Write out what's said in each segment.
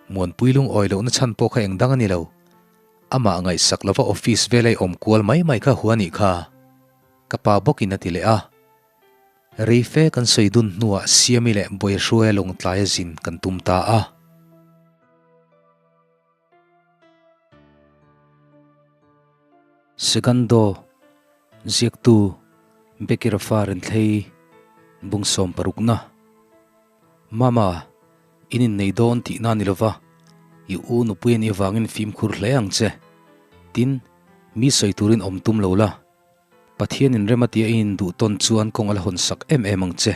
Muanpui lungawi lohna chhan pawh kha eng dang a ni lo. Amah ngaihsak lova office vel a i awm kual mai mai kha hua nih kha. Ka pa bawkin a ti leh a. Rei fe kan sawi dun hnuah Siami leh Bawihruaia lawngtlaia zin kan tum ta a. Segundo, Ziaktu, Becky Rafa Renthlei, Bung 60na. Mama, in innei dawn tihna ni lova, i u nupui a nih avangin fimkhur hle ang che. Tin, mi sawi turin awm tum lo la. Pathian in rem a tia i induh tawn chuan kawng a la hawn sak em em ang che.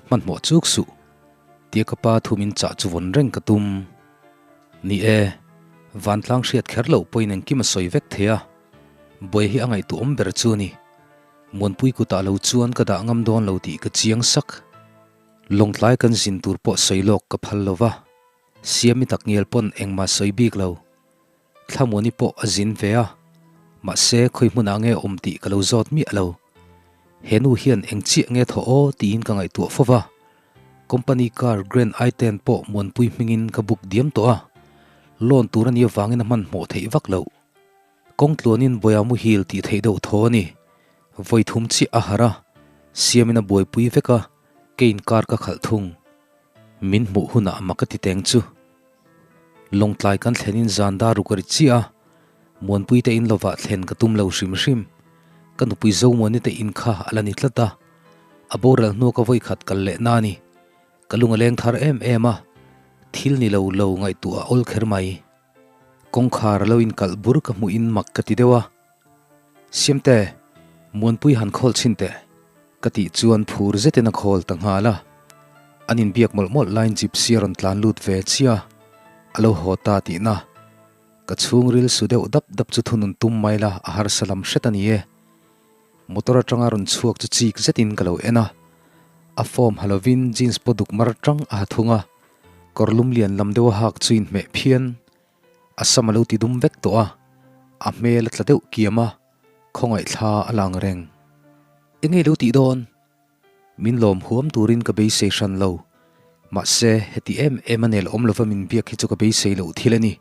Hmanhmawh chuk suh. Tia ka pa thu min chah chu vawn reng ka tum. Ni e, vantlang hriat kher loh pawhin engkim a sawi vek thei a, buai hi a ngaihtuahawm ber chu a ni. Muanpui kutah lo chuan ka dah ngam dawn lo tih ka chiang sak. Lawngtlai kan zin tur pawh sawi lawk ka phal lo va, Siami takngial pawn engmah sawi bik lo. Thlamuani pawh a zin ve a, mahse khawi hmunah nge awm tih ka lo zawt miah lo. He nu hian eng chiah nge thaw aw tiin ka ngaihtuah fo va. Company car Grand i-ten pawh Muanpui hmingin ka book diam tawh a, loan tur a nih avangin a hmanhmawh theih vak loh. Kawng tluanin Bawia muhil tih theih deuh thaw a ni. Vawi thum chiah a harh a, siamin a buaipui vek a, keiin car ka khalh thung. Min hmuh hunah mak a ti teng chu. Lawngtlai kan thlenin zan dar ruk a ri chiah a, Muanpui te in lovah thlen ka tum lo hrim hrim. Ka nupui Zomuani te in kha a la ni tlat a, a boral hnu ka vawi khat kal leh na a ni. Ka lung a leng thar em em a, thil ni lo lo ngaihtuah a awl kher mai. Kawngkhar a lo inkalh bur ka hmuh in mak ka ti deuh a, Siamte, Muanpui han khawl chhin teh. Ka tih chuan phur zetin a khawl ta nghal a, an inbiak mawlh mawlh laiin gypsy a rawn tlan lut ve chiah a, a lo haw ta tihna. Ka chhungril su deuh dap dap chu thunun tum mai la a harsa lam hret a ni e. Motor atanga rawn chhuak chu chik zetin ka lo en a, a form ha lovin jeans pawh duk mar tang a ha thung a, kawr lum lian lam deuh a hak chu inhmeh phian. A sam a lo ti dum vek tawh a, a hmel a tla deuh kiam a, Khawngaihthla a lang reng. Enge lo tih dawn? Min lawm huam turin ka beisei hran lo. Mahse, heti em em a nel awm lova min biak hi chu ka beisei loh thil a ni.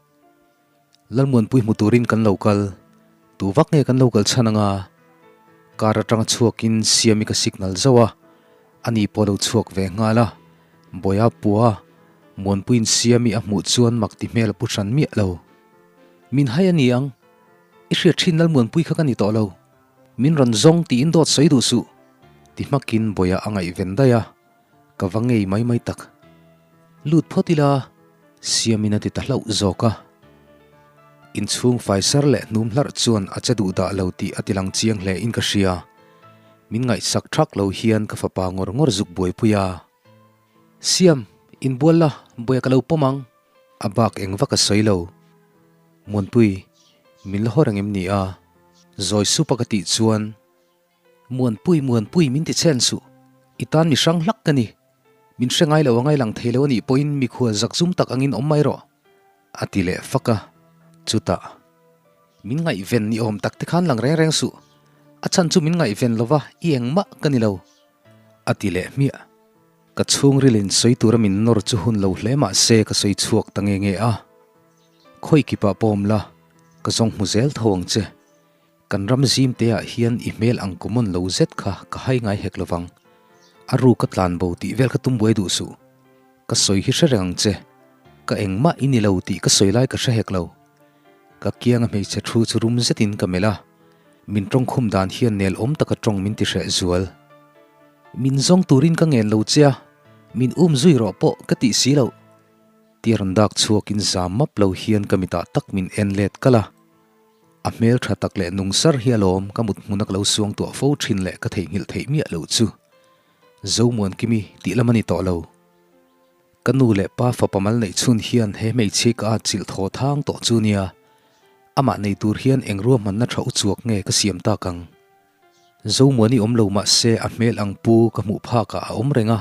Lalmuanpui hmu turin kan lo kal. Tu vak nge kan lo kal chhan anga? Car atanga chhuakin Siami ka signal zauh a, ani pawh a lo chhuak ve nghal a. Bawia pua, Muanpuiin Siami a hmuh chuan mak ti hmel a pu hran miah lo. Min hai a ni ang. I hriat thin Lalmuanpui kha ka ni tawh lo. Min rawn zawng tiin dawt sawi duh suh. Ti hmakin Bawia a ngaihven daih a, ka va ngei mai mai tak. Lut phawt ila, Siamin a ti ta hlauh zawk a. Inchhung faisar leh hnum hlarh chuan a che duh dah lo tih a ti lang chiang hle in ka hria. Min ngaihsak thak lo hian ka fapa ngawr ngawr zuk buaipui a. Siam, inbual la, Bawia ka lo pawm ang. A bak eng vak a sawi lo. Muanpui, min la haw reng em ni a? Zawi sup a ka tih chuan, Muanpui, Muanpui, min ti chhen suh. I tan mi hrang hlak ka ni. Min hre ngai lo a ngai lang thei lo a nih pawhin mikhual zakzum tak angin awm mai rawh. A ti leh fak a. Chutah, Min ngaihven ni awm tak te khan lang reng reng suh. A chhan chu min ngaihven lova i engmah ka ni lo. A ti leh hmiah. Ka chhungril in sawi tura min nawr chu hun lo hle mah se ka sawi chhuak ta nge nge a. Khawi kipah pawh awm la, ka zawng hmu zel tho ang che. Kan ram zim te ah hian i hmel ang common lo zet kha ka hai ngai hek lovang. A ru ka tlan bo tih vel kha tum buai duh suh. Ka sawi hi hre reng ang che. Ka engmah i ni lo tih ka sawi lai ka hre hek lo. Ka kianga hmeichhe thu chu rum zetin ka melh a, min tawngkhum dan hian nel awm taka tawng min ti hreh zual. Min zawng turin ka ngen lo che a, min um zui rawh pawh ka tih si loh. Tia rawn dak chhuakin zam map lo hian ka mitah tak min en let kalh a. A hmel tha tak leh nung sar hi alawm ka mut hmuna ka lo suang tuah fo thin leh ka theihnghilh theih miah loh chu. Zomuankimi tih lam a ni tawh lo. Ka nu leh pa fapa mal neih chhun hian he hmeichhia ka at chilh thaw thang tawh chu nia, amah nei tur hian eng ruahmanna tha uchuak nge ka siam tak ang? Zomuani awm lo mah se a hmel ang pu ka hmuh phakah a awm reng a,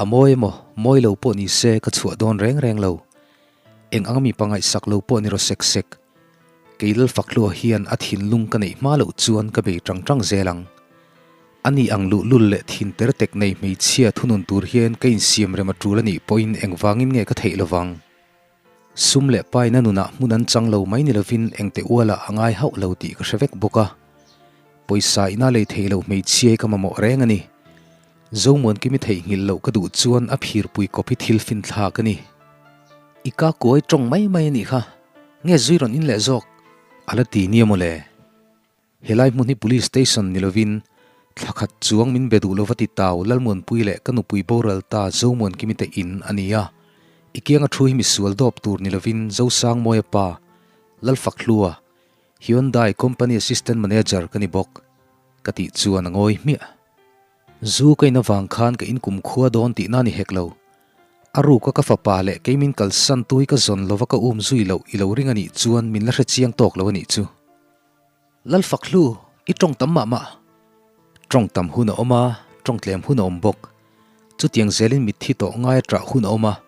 a mawi emaw mawi lo pawh ni se ka chhuah dawn reng reng lo. Eng ang mipa ngaihsak lo pawh ni raw sek sek. Kei Lalfakhlua hian a thinlung ka neih hma loh chuan ka bei tang tang zel ang. A ni ang luhlul leh thin ter tek nei hmeichhia thunun tur hian ka insiam rem a tul a nih pawhin engvangin nge ka theih lovang? Sum leh paina nunah hmun an chang lo mai ni lovin engte ualah a ngai hauh lo tih ka hre vek bawk a. Pawisa ina lei thei lo hmeichhiai ka mamawh reng a ni. Zomuankimi theihnghilh loh ka duh chuan a phirpui kawp hi thil finthlak a ni. I ka kuai tawng mai mai a nih kha, nge zui rawn in leh zawk? A la ti nia mawle. Helai hmun hi Police Station ni lovin thla khat chuang min be duh lova ti tau Lalmuanpui leh ka nupui boral ta Zomuankimi te in a ni a. I kianga thu hi misual dawp tur ni lovin Zosangmawia pa Lalfakhlua, Hyundai Company Assistant Manager ka ni bawk ka tih chuan a ngawi hmiah. Zu ka in avang khan ka inkum khua dawn tihna ni hek lo. A ruka ka fapa leh kei min kalsan tui ka zawn lova ka um zui loh i lo ring a nih chuan min la hre chiang tawk lo a nih chu. Lalfakhlu, i tawng tam mah mah. Tawng tam hun a awm a, tawng tlem hun a awm bawk. Chutiang zelin mitthi tawh ngaia ṭah hun a awm a,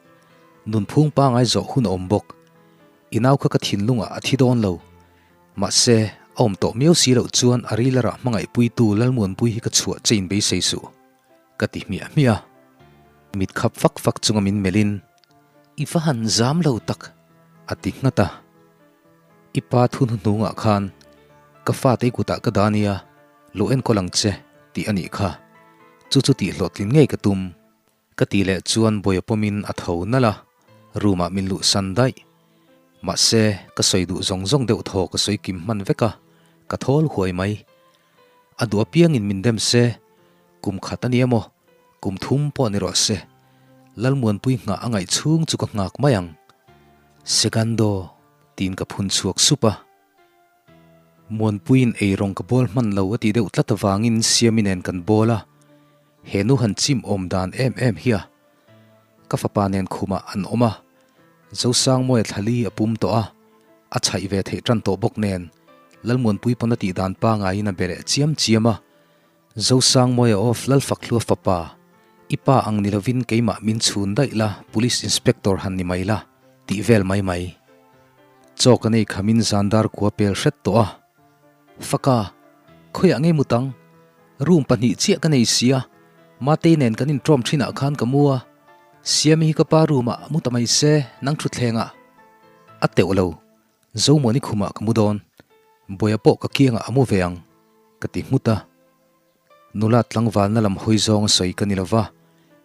nunphung pangai zawh hun a awm bawk. I nau kha ka thinlungah a thi dawn lo. Mahse, a awm tawh miau si loh chuan a ril a rah hmangaihpuitu Lalmuanpui hi ka chhuah che in beisei suh, ka ti hmiah hmiah a. Mit khap fak fak chunga min melhin, I va han zam lo tak, a ti nghat a. I pa thu hnuhnungah khan ka fate i kutah ka dah ania, lo enkawl ang che, tih a nih kha. Chu chu tih hlawhtlin ngei ka tum. Ka tih leh chuan buai a pawmin a tho nalh a, room ah min luhsan daih. Mahse, ka sawi duh zawng zawng deuh thaw ka sawi kim hman vek a, ka thawl huai mai. A duh apiangin min dem se, kum khat a ni emaw, kum thum pawh ni rawh se, Lalmuanpui nghah a ngaih chhung chu ka nghak mai ang. Segando, tiin ka phun chhuak sup a. Muanpuiin eirawng ka bawl hman lo a tih deuh tlat avangin Siami nen kan bawl a, he nu han chim awm dan em em hi a. Ka fapa nen khumah an awm a, Zosangmawia thlali a pum tawh a, a chhaih ve theih tan tawh bawk nen Lalmuanpui pawn a tih dan pangaiin a be leh chiam chiam a, Zosangmawia of Lalfakhlua fapa, i pa ang ni lovin keimah min chhun daih la, Police Inspector han ni mai la, tih vel mai mai. Chaw ka nei khamin zandar kua pel hret tawh a. Faka, khawiah ngei mut ang? Room pahnih chiah ka nei sia, Matei nen kan inṭawm ṭhinah khan ka mu a, Siami hi ka pa room ah mu ta mai se, nang ṭhutthleng ah. A teuh lo, Zomuani khumah ka mu dawn, Buaia pawh ka kiangah a mu ve ang, ka ti nghut a. Nula tlangvalna lam hawi zawng a sawi ka ni lova,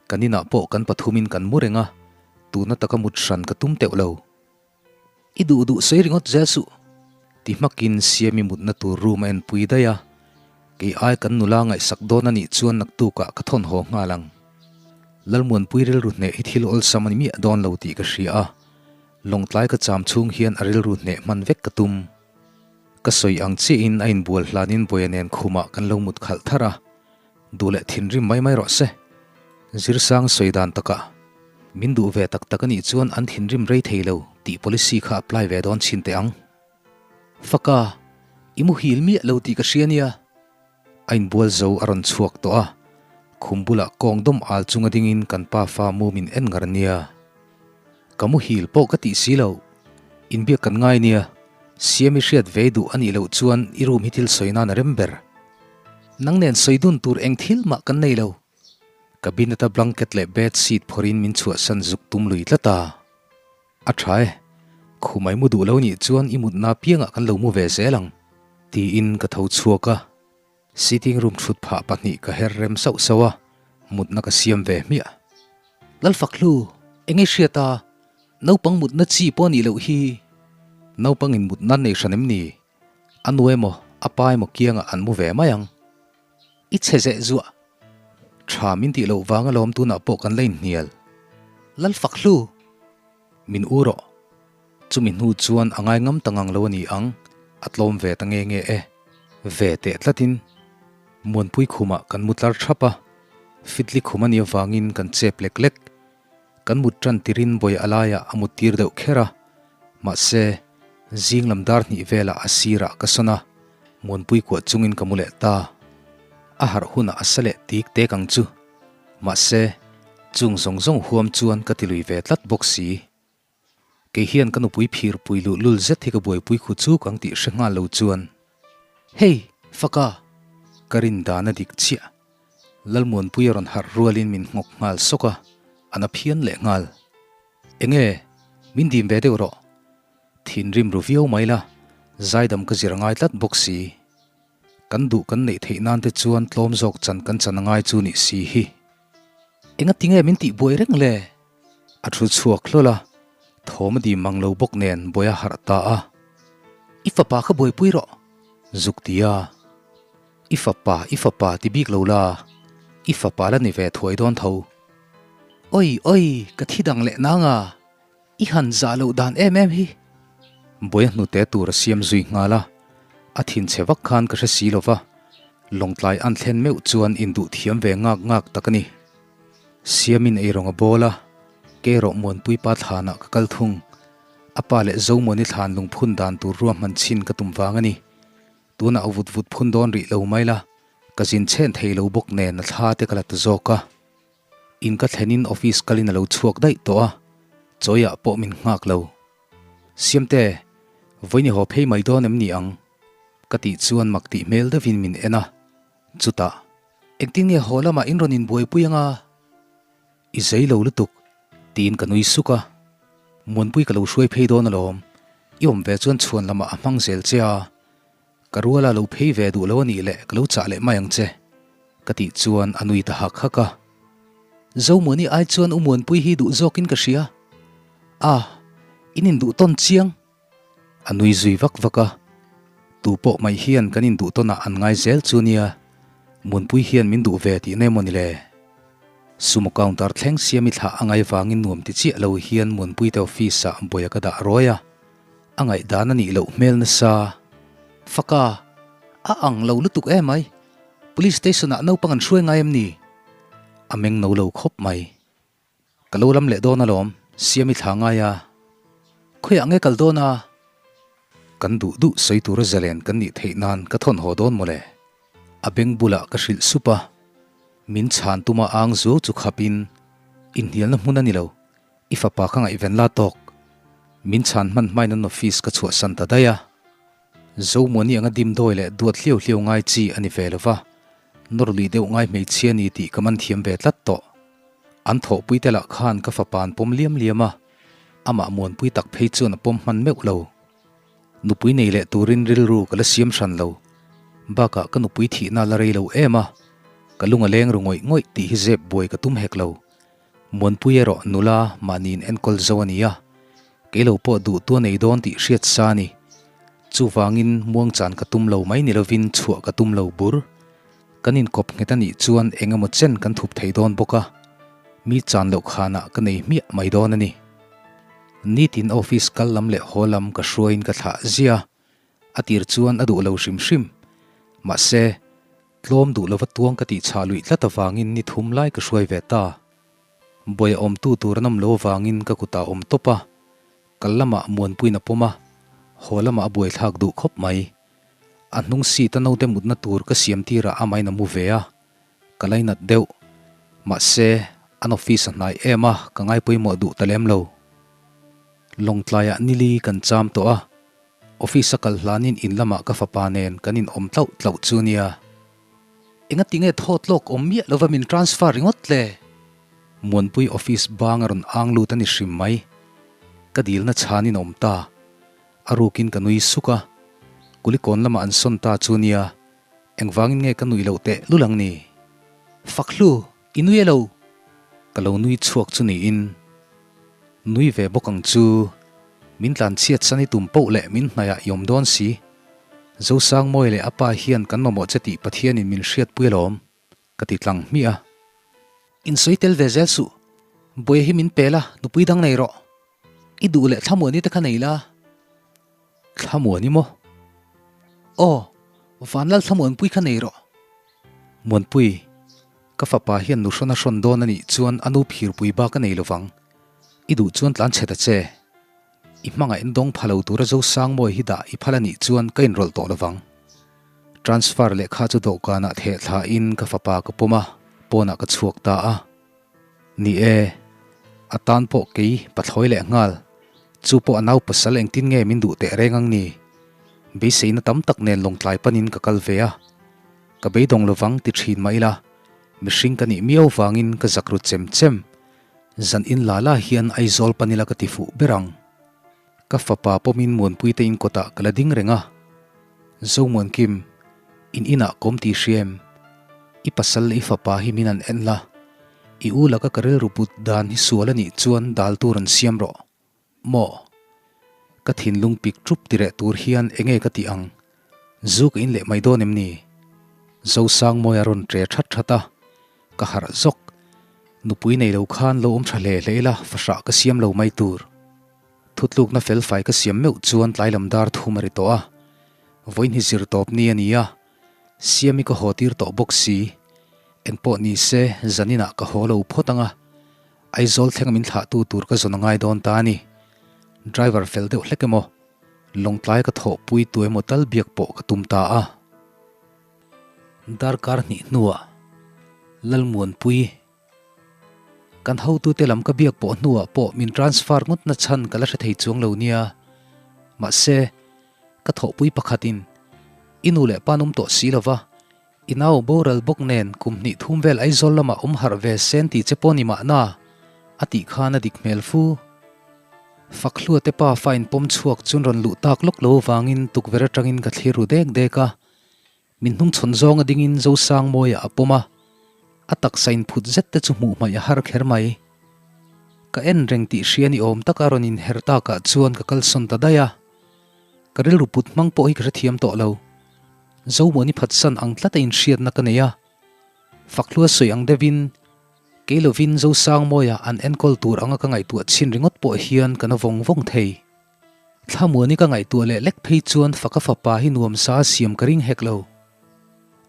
kan inah pawh kan pathumin kan mu reng a, tuna taka mut hran ka tum teuh lo. I duh duh sawi ringawt zel suh, ti hmakin Siami mutna tur room a enpui daih a, kei ai kan nula ngaihsak dawn a nih chuan naktukah ka thawn haw nghal ang. Lalmuanpui rilru hneh hi thil awlsam a ni miah dawn lo tih ka hria a, Lawngtlai ka cham chhung hian a rilru hneh hman vek ka tum. Ka sawi ang chiahin a inbual hlanin Buaia nen khumah kan lo mut khalh thar a, duh leh thinrim mai mai rawh se. Zirsang sawi dan takah, Min duh ve tak tak a nih chuan an thinrim rei thei lo tih policy kha apply ve dawn chhin teh ang. Faka, i muhil miah lo tih ka hria nia. A inbual zo a rawn chhuak tawh a, khum bulah kawng dawm al chunga dingin kan pa fa mu min en ngar nia. Ka muhil pawh ka tih si lo, inbiak kan ngai nia, Siami hriat ve duh a nih loh chuan i room hi thil sawi nan a rem ber. Nang nen sawi dun tur eng thil mah kan nei lo. Cabinet a blanket leh bed sheet phawrhin min chhuahsan zuk tum lui tlat a. A tha e, khumai mu duh lo nih chuan i mutna piangah kan lo mu ve zel ang, tiin ka tho chhuak a. Sitting room thut phah pahnih ka her rem sauh sauh a, mutna ka siam ve hmiah. Lalfakhlu, eng i hriat a, naupang mutna chi pawh nih loh hi. Naupangin mutna nei hran em ni? A nu emaw, a pa emaw kiangah an mu ve mai ang. I chhe zeh zuah. Tha min tih loh vang alawm tunah pawh kan la inhnial. Lalfakhlu! Min u rawh. Chumi hnu chuan a ngai ngam ta ngang lo a ni ang, a tlawm ve ta nge nge e. Ve teh tlatin Muanpui khumah kan mu tlar thap a, fitli khum a nih avangin kan chep lek lek. Kan mut tan tirin bawi a laiah a mut tir deuh kher a, mahse, zing lam dar hnih velah a sirah ka sawn a, Muanpui kuah chungin ka mu leh ta. A harh hunah a sa leh tik tek ang chu. Mahse, chung zawng zawng huam chuan ka ti lui ve tlat bawk si. Kei hian ka nupui phirpui luhlul zet hi ka buaipui khu chuk ang tih hre nghal lo chuan, Hey, Faka! Ka rin dan a dik chiah. Lalmuanpui a rawn harh rualin min nghawk nghal sawk a, a na phian leh nghal. Enge? Min dim ve deuh rawh. Thinrim ru viau mai la, zaidam ka zir a ngai tlat bawk si. Kan duh kan neih theih nan te chuan tlawm zawk chan kan chan a ngai chu nih si hi. Enga tinge min tih buai reng le? A thu chhuak hlawl a, thawm a dim mang lo bawk nen buai a harh ta a. I fapa kha buaipui rawh, zuk ti a. I fapa, i fapa ti bik lo la, i fapa la ni ve thuai dawn tho. Oi, oi, ka thi dang leh nang a, i han zah loh dan em em hi. Buai a hnute tur a siam zui nghal a, a thinchhe vak khan ka hre si lo va, lawngtlai an thlen meuh chuan induh thiam ve ngak ngak tak a ni. Siamin eirawng a bawl a, Kerawh Muanpui pa thlanah ka kal thung. A pa leh Zomuani thlan lungphun dan tur ruahman chhin ka tum vang a ni. Tunah vut vut phun dawn rih lo mai la, ka zin chhen thei lo bawk nen a thla te ka la ta zawk a. In ka thlenin office kalin a lo chhuak daih tawh a, chawiah pawh min nghak lo. Siamte, vawiin i haw phei mai dawn em ni ang? Ka tih chuan mak tih hmel deuhin min en a. Chutah, engtin nge haw lamah in rawn inbuaipui anga? I zei lo lutuk, tiin ka nui suk a. Muanpui ka lo hruai phei dawn alawm, i awm ve chuan chhuan lamah a hmang zel che a. Ka ruala lo phei ve duh lo a nih leh ka lo chah leh mai ang che, ka tih chuan a nui ta hak hak a. Zomuani ai chuan u Muanpui hi duh zawkin ka hria. A, in induh tawn chiang. A nui zui vak vak a, tu pawh mai hian kan induh tawnah an ngai zel chu nia, Muanpui hian min duh ve tih na emaw ni le? Sumo counter thleng siami thlah a ngai vangin nuam ti chiah lo hian Muanpui te office ah buai a ka dah ruai a, a ngaihdan a nih loh hmel nasa. Faka, a ang lo lutuk emai, Police station ah naupang an hruai ngai em ni? A meng no lo khawp mai. Ka lo lam leh dawn alawm, Siami thla ngai a. Khawiah nge kal dawn a? Kan duh duh sawi tura zalen kan nih theih nan ka thawn haw dawn mawle. A beng bulah ka hrilh sup a. Min chhan tuma ang zuau chu khapin, Inhnialna hmun a ni lo, i fapa ka ngaihven la tawk. Min chhan hman hmain an office ka chhuahsan ta daih a. Zomuani anga dimdawi leh duat hliau hliau ngai chi a ni ve lo va, nawr lui deuh ngai hmeichhia ni tih ka man thiam ve tlat tawh. An thawhpui te lah khan ka fapa an pawm liam liam a, amah muanpui tak phei chuan a pawm hman meuh lo. Nupui nei leh turin rilru ka la siam hran lo. Bakah ka nupui thihna la rei lo em a, ka lung a leng ru ngawih ngawih tih hi zep buai ka tum hek lo. Muanpui erawh nula mahniin enkawl zo a ni a, kei lo pawh duh tu a nei dawn tih hriat sa a ni. Chuvangin muangchan ka tum lo mai ni lovin chhuah ka tum lo bur. Kan inkawp nghet a nih chuan eng emaw chen kan thup thei dawn bawk a, mi chan loh khanah ka nei hmiah mai dawn a ni. Nitin office kal lam leh haw lam ka hruaiin ka thlah zia a, a tir chuan a duh lo hrim hrim. Mahse, Tlawm duh lova tuang ka tih chhah luih tlat avangin ni thum lai ka hruai ve ta. Buai a awmtu tur an awm lo avangin ka kutah a awm tawp a, kal lamah Muanpuiin a pawm a, haw lamah a buaithlak duh khawp mai. A hnung seat a naute mutna tur ka siam tirah amahin a mu ve a, ka lainat deuh. Mahse, an office a hnai em a, ka ngaipawimawh duh ta lem lo. Lawngtlaiah nili kan cham tawh a, Office a kal hlanin in lamah ka fapa nen kan in awm tlauh tlauh chu nia. Engati nge thawt lawk awm miah lova min transfer ringawt le? Muanpui office bang a rawn ang lut a ni hrim mai. Ka dilna chhanin a awm ta. A rukin ka nui suk a. Kulikawn lamah an sawn ta chu nia. Engvangin nge ka nuih loh teh lul ang ni? Fakhlu, i nui elo? Ka lo nui chhuak chu niin. Nui ve bawk ang chu. Min tlan chhiat san i tum poh leh min hnaih ah i awm dawn si. Zosangmawi leh a pa hian kan mamawh che tih Pathianin min hriatpui alawm, ka ti tlang hmiah a. Insawi tel ve zel suh. Buai hi min pe la, nupui dang nei rawh. I duh leh Thlamuani te kha nei la. Thlamuani maw? Aw, Vanlal Thlamuanpui kha nei rawh. Muanpui, ka fapa hian nu hrawn a hrawn dawn a nih chuan a nu phirpui bak a nei lovang. I duh chuan tlan chhe ta che. I hmangaih an dawng pha lo tura Zosangmawi hi dah i phal a nih chuan ka inrawlh tawh lovang. Transfer lehkha chu dawhkanah theh thlain ka fapa ka pawm a, pawnah ka chhuak ta a. Ni e, a tan pawh kei pathlawi leh nghal. Chu pawh a nau pasal engtin nge min duh teh reng ang ni? Beiseina tam tak nen lawngtlai panin ka kal ve a. Ka beidawng lovang ti thin mah ila, mihring ka nih miau vangin ka zak ru chem chem. Zan in la la hian Aizawl panila ka ti fuh ber ang. Ka fapa pawmin Muanpui te in kawtah ka la ding reng a. Zomuankim, in inah ka awm tih hria em? I pasal leh i fapa hi min han en la. I u laka ka rilru but dan hi sual a nih chuan dal tur an siam rawh. Maw? Ka thinlung pik ṭup tireh tur hian enge ka tih ang? Zu ka in leh mai dawn em ni? Zosangmawia rawn ṭe ṭhat ṭhat a, ka harh zawk. Nupui nei lo khan lo awm ṭha hle hle ila fahrah ka siam lo mai tur. Thutlukna felfai ka siam meuh chuan tlailam dar thum a ri tawh a, vawiin hi zir tawp ni a ni a, Siami ka haw tir tawh bawk si. Engpawh ni se zaninah ka haw lo phawt ang a, Aizawl thlenga min thlahtu tur ka zawn a ngai dawn ta a ni. Driver fel deuh hlek emaw, Lawngtlai ka thawhpui tu emaw tal biak pawh ka tum ta a. Darkar hnih hnuah Lalmuanpui Kan hotute lam ka biak pawh hnuah pawh min transfer ngawt na chhan ka la hre thei chuang lo nia. Mahse, ka thawhpui pakhatin i nu leh pa an awm tawh si lova, i nau boral bawk nen kum hnih thum vel Aizawl lamah awm harh ve sen tih che pawh ni mahna, a tih khan a dik hmel fu. Fakhlua te pa fa inpawm chhuak chun rawn luh tak lawk lo vangin tukverh atangin ka thlir ru dek dek a. Min hnungchhawn zawnga dingin Zosangmawia a pawm a, a taksa inphut zet te chu hmuh hmaih a har kher mai. Ka en reng tih hria ni awm taka rawn inher takah chuan ka kalsawn ta daih a, ka rilru put hmang pawh hi ka hrethiam tawh lo. Zomuani phatsan ang tlata inhriatna ka nei a, Fakhlua sawi ang deuhin kei lovin Zosangmawia an enkawl tur anga ka ngaihtuah chhin ringawt pawh hian ka na vawng vawng thei. Thlamuani ka ngaihtuah leh lek phei chuan faka fapa hi nuamsa a siam ka ring hek lo.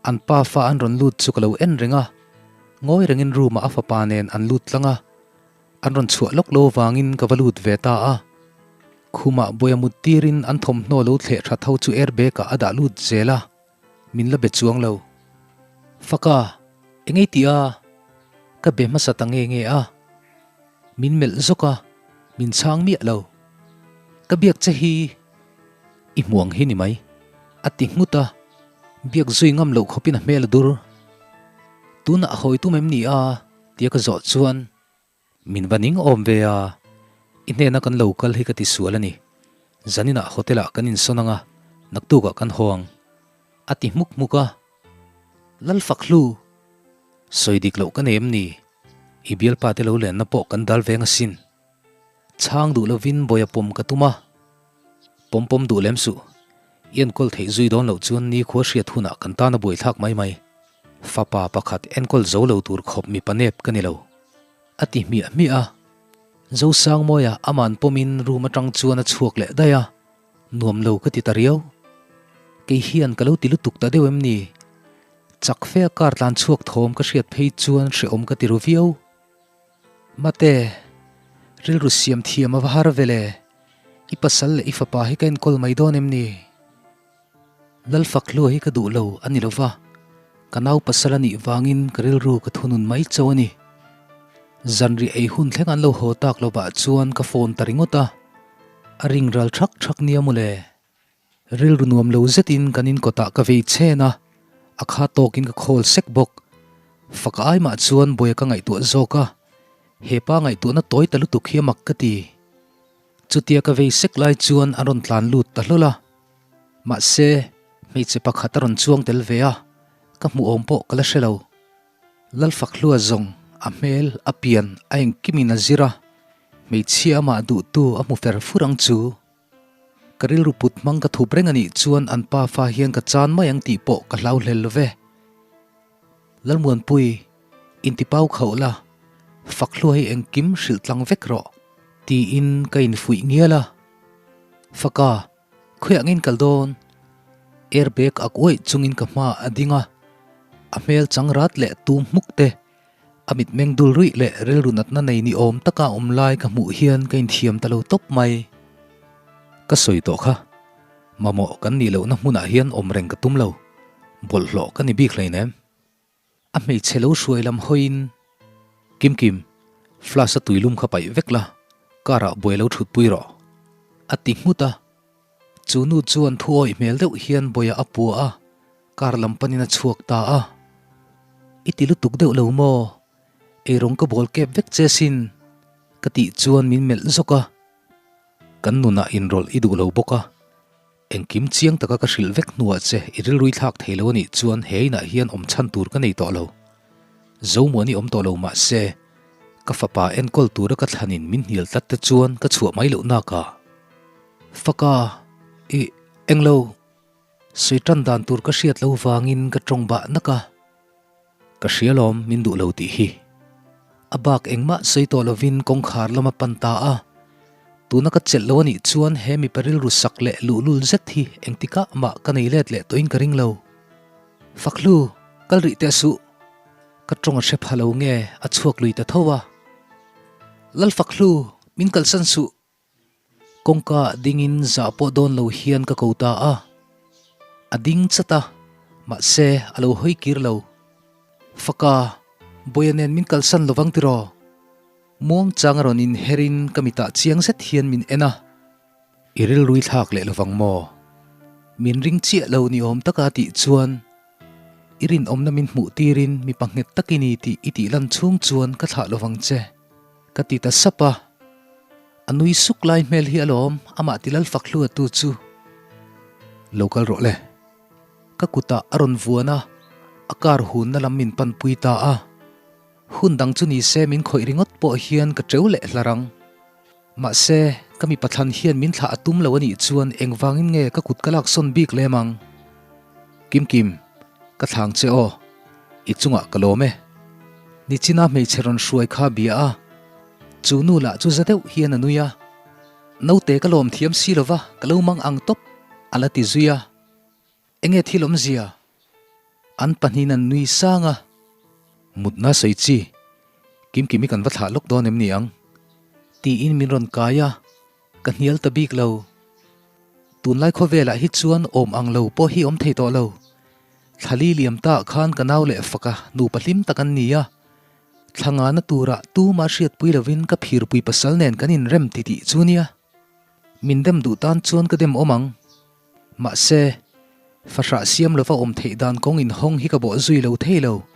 An pa fa an rawn lut chu ka lo en reng a, ngawi rengin room ah a fapa nen an lut tlang a, an rawn chhuah lawk lo vangin ka va lut ve ta a. Khumah buai a mut tirin an thawmhnaw lo thleh tha tho chu airbag ah a dah lut zel a, min la be chuang lo. Faka, engei tih a? Ka be hmasa ta nge nge a. Min melh zawk a, min chhang miah lo. Ka biak che hi i hmu ang hi ni mai, a ti nghut a, biak zui ngam loh khawpin a hmel a dur. Tunah a hawi tum em ni a? tia ka zawh chuan min va ning awm ve a, i hnena kan lo kal hi ka ti sual a ni. Zaninah hotel ah kan insawn ang a, naktukah kan haw ang, a ti hmuk hmuk a. Lalfakhlu! Sawi dik loh ka nei em ni? I bialpa te lo lenna pawh kan dal veng asin. Chhang duh lovin bawi a pawm ka tum a. Pawm pawm duh lem suh. I enkawl theih zui dawn loh chuan nikhua hriat hunah kan tan a buaithlak mai mai. Fapa pakhat enkawl zo lo tur khawp mipa nep ka ni lo. A ti hmiah hmiah a. Zosangmawia aman pawmin room atang chuan a chhuak leh daih a. Nuam lo ka ti ta riau. Kei hian ka lo ti lutuk ta deuh em ni? Chak fe a car tlan chhuak thawm ka hriat phei chuan hrehawm ka ti ru viau. Mate, rilru siam thiam a va har ve le. I pasal leh i fapa hi ka enkawl mai dawn em ni? Lalfakhlua hi ka duh lo a ni lova, ka nau pasal a nih vangin ka rilru ka thunun mai chauh a ni. Zanriah ei hun thleng an lo haw tak lovah chuan ka phone ta ringawt a, a ring ral thak thak nia mawle. Rilru nuam lo zetin kan inkawtah ka vei chen a, a kha tawkin ka khawl sek bawk. Faka ai mah chuan buaia ka ngaihtuah zawk a, hepa ngaihtuahna tawi ta lutuk hi a mak ka ti. Chutia ka vei sek lai chuan an rawn tlan lut ta hlawl a. Mahse, hmeichhe pakhat a rawn chuang tel ve a, ka hmuh awm pawh ka la hre lo. Lalfakhlua zawng a hmel, a pian, a engkimin a zir a, hmeichhia amah duhtu a hmu fer fur ang chu. Ka rilru put hmang ka thup reng a nih chuan an pa fa hian ka chan mai ang tih pawh ka hlau hlel lo ve. Lalmuanpui, intipau khauh la, Fakhlua hi engkim hrilh tlang vek rawh, tiin ka infuih ngial a. Faka, khawiah ngin kal dawn? Airbag ak uaih chungin ka hma a ding a, a hmel chang rat leh tum hmuk te, a mitmeng dul ruih leh rilru natna nei ni awm taka awm lai ka hmuh hian ka inthiam ta lo tawp mai. Ka sawi tawh kha, mamawh kan nih lohna hmunah hian awm reng ka tum lo, bawlhhlawh ka ni bik hleinem. A hmeichhe lo hruai lam hawiin, Kim Kim, flask a tuilum kha paih vek la, car ah buai lo thutpui rawh, a ti nghut a. Chu nu chuan thu awih hmel deuh hian bawia a pua a, car lam panin a chhuak ta a. I ti lutuk deuh lo maw? Eirawng ka bawl kep vek che sin, ka tih chuan min melh zawk a. Kan nunah inrawlh i duh lo bawk a, engkim chiang taka ka hrilh vek hnuah che i rilrui thlak thei lo a nih chuan he inah hian awm chhan tur ka nei tawh lo. Zomuani awm tawh lo mah se, ka fapa enkawl tura ka thlanin min hnial tlat te chuan ka chhuah mai loh nakah. Faka, i englo sawi tan dan tur ka hriat lo vangin ka tawng bah nak a. Ka hria lawm min duh lo tih hi. A bak engmah sawi tawh lovin kawngkhar lam a pan ta a. Tuna ka chelh lo a nih chuan he mipa rilru sak leh luhlul zet hi engtikah mah ka nei let leh tawhin ka ring lo. Fakhlu, kal rih teh suh. Ka tawng a hre pha lo nge a chhuak lui ta tho a. Lal Fakhlu, min kalsan suh. Kawngka dingin zah pawh dawn lo hian ka ko ta a. A ding chat a, mahse a lo hawi kir lo. Faka, Bawia nen min kalsan lovang tiraw? Muangchang a rawn inherin ka mitah chiang zet hian min en a. I rilrui thlak leh lovang maw? Min ring chiah lo ni awm taka tih chuan i rinawmna min hmuh tirin mipa nghet tak i ni tih i tih lan chhung chuan ka thlah lovang che. Ka ti ta sap a, a nui suk lai hmel hi alawm amah ti lal fak hlu atu chu. Lo kal rawh le. Ka kutah a rawn vuan a, a car hunna lam min panpui ta a. Hun dang chu ni se min khawih ringawt pawh hian ka teu leh hlar ang. Mahse, ka mipa thlan hian min thlah a tum lo a nih chuan engvangin nge ka kut ka laksawn bik lem ang? Kim Kim, ka thlang che aw. I chungah ka lawm e. Nichina hmeichhe rawn hruai kha bia a, chu nu lah chu za deuh hian a nui a. Naute ka lawm thiam si lova ka lo mang ang tawp, a la ti zui a. Enge thil awmzia? An pahnihin an nui sang a. Mutna sawi chi, Kim Kimi kan va thlah lawk dawn em ni ang? Tiin min rawn kai a, ka hnial ta bik lo. Tunlai khawvelah hi chuan awm ang lo pawh hi awm thei tawh lo. Thlali liam ta khan ka nau leh faka nupa hlim tak an ni a, thla ngana turah tuma hriatpui lovin ka phirpui pasal nen kan inrem ti tih chu nia. Min dem duh tan chuan ka dem awm ang. Mahse, fahrah siam lova awm theih dan kawng inhawng hi ka bawh zui lo thei lo.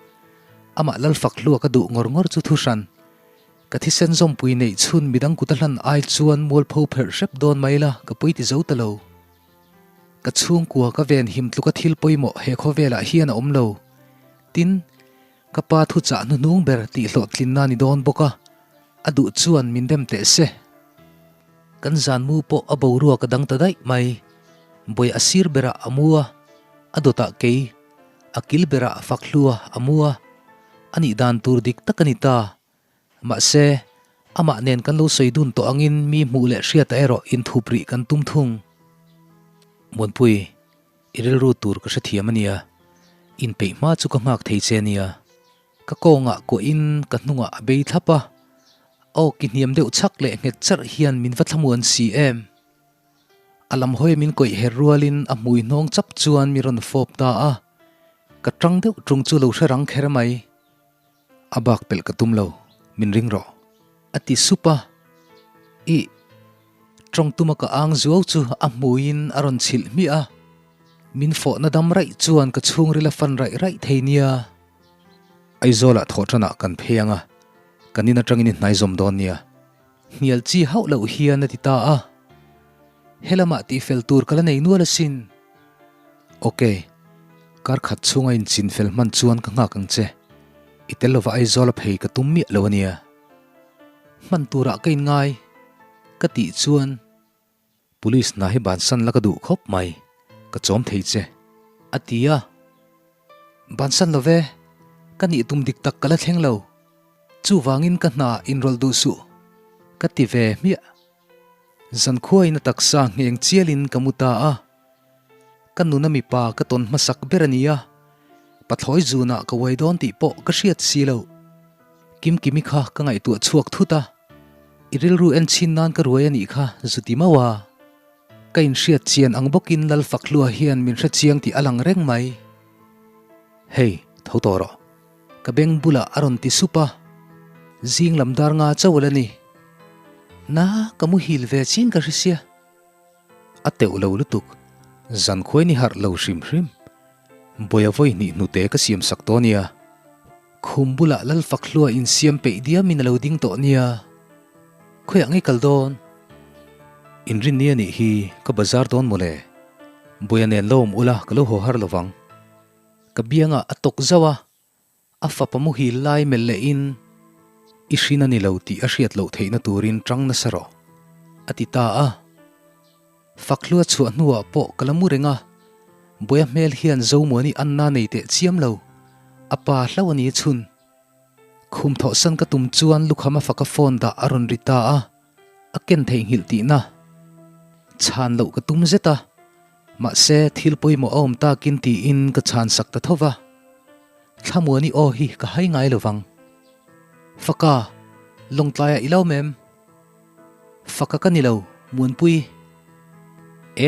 Amah Lalfak hlua ka duh ngawr ngawr chu thuhran. Ka thisen zawmpui neih chhun midang kut a hlan ai chuan mualpho pherh hrep dawn mai la ka pawi ti zo ta lo. Ka chhungkua ka ven him tluka thil pawimawh he khawvelah hian a awm lo. Tin, ka pa thuchah hnuhnung ber tih hlawhtlinna ni dawn bawk a, a duh chuan min dem teh se. Kan zan mu pawh a boruak a dang ta daih mai. Bawi a sir berah a mu a, a dawtah kei, a kil berah Fakhlua a mu a, a nih dan tur dik tak a ni ta. Mahse, amah nen kan lo sawi dun tawh angin mi hmuh leh hriatah erawh inthup rih kan tum thung. Muanpui, i rilru tur ka hrethiam a nia. Inpeih hma chu ka nghak thei che a nia. Ka kawngah kuahin ka hnungah a bei thlap a, aw ki hniam deuh chhak leh nghet charh hian min va thlamuan si em. A lam hawi min kawih her rualin a hmui hnawng chap chuan mi rawn fawp ta a, ka tang deuh tung chu lo hre rang kher mai. A bak pelh ka tum lo, min ring rawh. A ti sup a, Ih, tawng tuma ka ang zuau chu a hmuiin a rawn chhilh hmiah a, min fawhna dam raih chuan ka chhungril a fan raih raih thei nia. Aizawlah thawh tanah kan phei ang a, kan in atangin i hnai zawm dawn nia. Hnial chi hauh loh hian a ti ta a, Helamah tihfel tur ka la nei nual asin. Ok, kar khat chhunga inchin fel hman chuan ka nghak ang che. I tel lova Aizawl a phei ka tum miah lo ania. Hman turah ka inngai, ka tih chuan Police hna hi bansan la ka duh khawp mai, ka chawm thei che, a ti a. Bansan lo ve, ka nih tum dik tak ka la thleng lo. Chuvangin ka hna inrawlh duh suh, ka ti ve hmiah. Zankhuain a taksa ngheng chialin ka mu ta a, ka nuna mipa ka tawn hmasak ber a ni a, pathlawi zunah ka uai dawn tih pawh ka hriat si lo. Kimkimi kha ka ngaihtuah chhuak thut a, i rilru en chhin nan ka ruai a nih kha zu ti mauh a. Ka inhriat chian ang bawkin Lalfakhlua hian min hre chiang tih a lang reng mai. Hei, tho tawh rawh. Ka beng bulah a rawn ti sup a, zing lam dar nga chauh ala ni. Na, ka muhil ve chin ka hre sia. A teuh lo lutuk, zan khuai ni harh lo hrim hrim. Bawia vawi hnih hnute ka siam sak tawh nia. Khum bulah Lalfakhlua insiam peih diamin a lo ding tawh nia. Khawiah ngei kal dawn? Inrinni a nih hi ka bazar dawn mawle. Buaia nen lo awm ula ka lo haw har lovang. Ka biangah a tawk zauh a, a fapa muhil lai melh lehin i hrin a ni lo tih a hriat loh theihna turin tang nasa rawh, a ti ta a. Fakhlua chhuah hnuah pawh ka la mu reng a, Buaia hmel hian Zomuani anna nei teh chiam lo, a pa hlauh a ni chhun. Khum thawhsan ka tum chuan lukham a faka phone dah a rawn ri ta a, a ken theihnghilh tihna chhan loh ka tum zet a, mahse thil pawimawh a awm takin tiin ka chhan sak ta tho va, Thlamuani aw hi ka hai ngai lo vang. Faka, Lawngtlaiah i lo mem? Faka ka ni lo, Muanpui.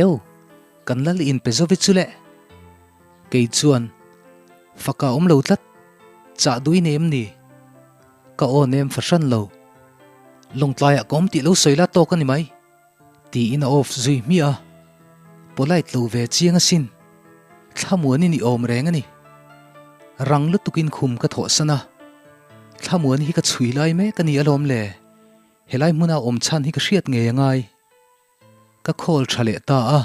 Eu, kan lal in pe zo ve chu le. Kei chuan, Faka awm lo tlat, chah duh i nei em ni? Ka aw nem fahran lo. Lawngtlaiah ka awm tih lo sawi la tawk a ni mai, tiin a off zui hmiah a. Polite lo ve chiang asin. Thlamuanin i awm reng a ni. Rang lutukin khum ka thawhsan a. Thlamuan hi ka chhui lai mek a ni alawm le. Helai hmuna awm chhan hi ka hriat ngei a ngai. Ka call tha leh ta a.